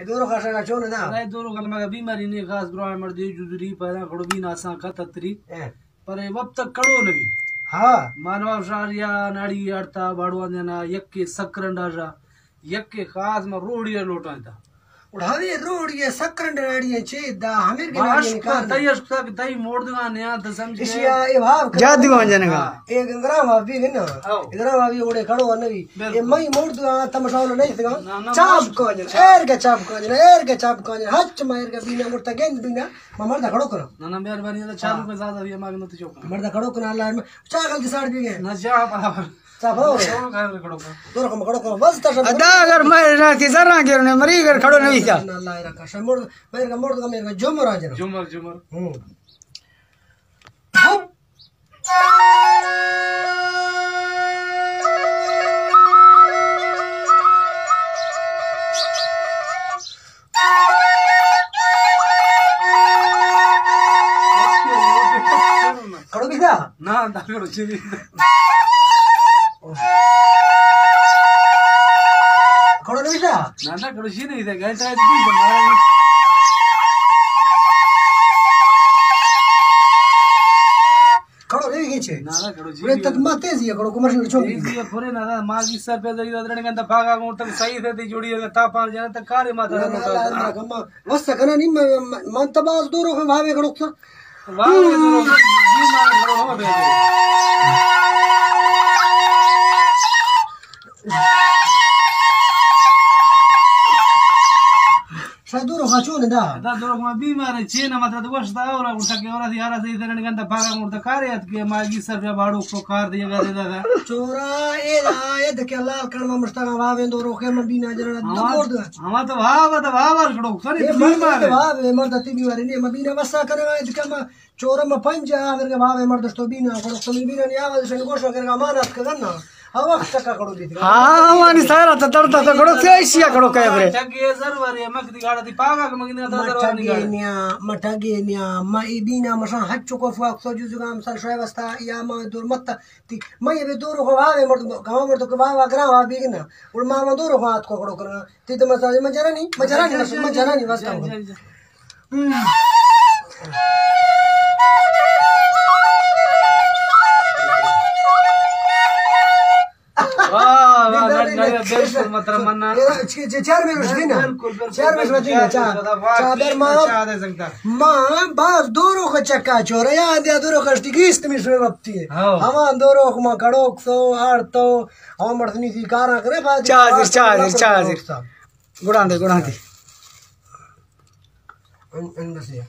اے دورو خاصا چون دا؟ اے دورو کل مگا بیماری نے، خاص درا مردی جزری پیدا کھڑو بی ناساں کا تتری۔ اے۔ پر اے وقت تک کھڑو نہ بی۔ ہاں۔ مانوا شاریا ناڑی اڑتا باڑوان دینا، یک کے سکرنڈا جا، یک کے خاص ما روڑی لوٹا تا۔ اڑا ہمے روڑی سکرنڈ ناڑی چے دا ہمیر کے باش ناڑی کا نکال۔ تئی اشک تک تئی موڑدگا نیا تو سمجھ کے۔ اشیا اے بھاو جادو آن جنگا۔ ہاں۔ اے گنگرا ما بھی نا۔ ہاں۔ گنگرا ما بھی اوڑے کھڑو نہ بی۔ بالکل۔ اے مئی موڑدگا تمشاؤ نہیں تھا۔ نہ، نہ، چاپ ماشاء کو جن۔ اللہ۔ ایر کے چاپ کو جن، ایر کے چاپ کو جن۔ ہچ ما ایر کے بینا مرتا گند بینا۔ ما مردا کھڑو کرا۔ نہ، نہ، مہربانی ہے، چالو ہاں۔ پہ زیادہ بھی ہمارے نہ تو چوک۔ مردا کھڑو کرا، اللہ میں۔ چا غلطی ساڑ بھی گئے۔ نہ، جا، برابر۔ چا بھاؤ۔ کھڑو کر، کھڑو کر۔ دور کم کھڑو کرا، بس تا شب۔ ادا اگر میں نہ کی ذرا گر نے مری، اگر کھڑو نہیں تھا۔ نہ، اللہ رکھا۔ شمر، میر کا مرد کا، میر کا جمر آ جنا۔ جمر، جمر۔ ہوں۔ کھڑو بیتا؟ نہ، نہ، کھڑو چی نہیں۔ کھڑو نہیں بیتا؟ نہ، نہ، کھڑو چی نہیں بیتا۔ گھنٹہ ہے، بیس ہمارا۔ کھڑو نہیں گیچے۔ نہ، نہ، کھڑو چی بڑے نہیں۔ تک ما تیزی ہے، کھڑو کمر شیڑ چوکی۔ تیزی ہے، پورے نہ، نہ، ما کی سر پہ دری، دری گندا پاگا گون تک صحیح سے دی جوڑی ہے، تا پان جانا تک کارے ما تا نہ، نہ، نہ، نہ، ما وسا کنا نہیں، ما، ما، ما تباز دورو کے بھاوے کھڑو سا۔ شاید دورو خاچون دا۔ دا دورو ما بیمار چین مطلب وش دا اور گٹا کے اور یارا سے ادھر گندا پاگا مورتا کارے ات کے ما جی سر پہ باڑو کو کار دیا گا دے دا۔ چورا اے دا اے دکے لال کر ما مشتاق واویں دورو کے من بینا جنا ہما تو واو تو واو کھڑو سنے اے بیمار مرد ہے۔ واو اے مرد تی بیمار نہیں، ما بینا وسا کرے اے دکے ما چورم پنج آ، اگر کہ بابے مرد تو بینا، کڑو تو بینا نیا، وجہ سے گوشو کر امانت کرنا۔ او وقت تک کڑو بیت۔ ہاں، وانی سارا تو درد تو کڑو، سے ایشیا کڑو کہے برے۔ ٹھگے ضرور ہے، مک دی گاڑا دی پاگا کہ مگنی دا ضرور نہیں۔ مٹھگے نیا، مٹھگے نیا، ما ای بینا مشان حج چکو فواک سو جزگام سر شوی وستا، یا ما دور مت تی، ما یہ بے دور ہو بابے مرد، گاؤں مرد کو بابا گرا وا بیگنا۔ اور ما ما دور ہو ہاتھ کو کڑو کرنا۔ تی تو مساج مجرانی، مجرانی، مجرانی واسطہ۔ واہ، واہ، بالکل، مطلب، منا۔ چار میں روش دینا۔ بالکل، بالکل، چار میں روش دینا، چار۔ چار در ما، ما باز دورو کو چکا چورا، یا دیا دورو کشتی گیست می شوی وقتی ہے۔ ہاں۔ ہما دورو کو ما کڑوک سو، آڑ تو، ہم مردنی سی کارا کرے، بعد چادر، چادر، چادر۔ گڑان دے، گڑان دے۔ ان، ان بس یہ۔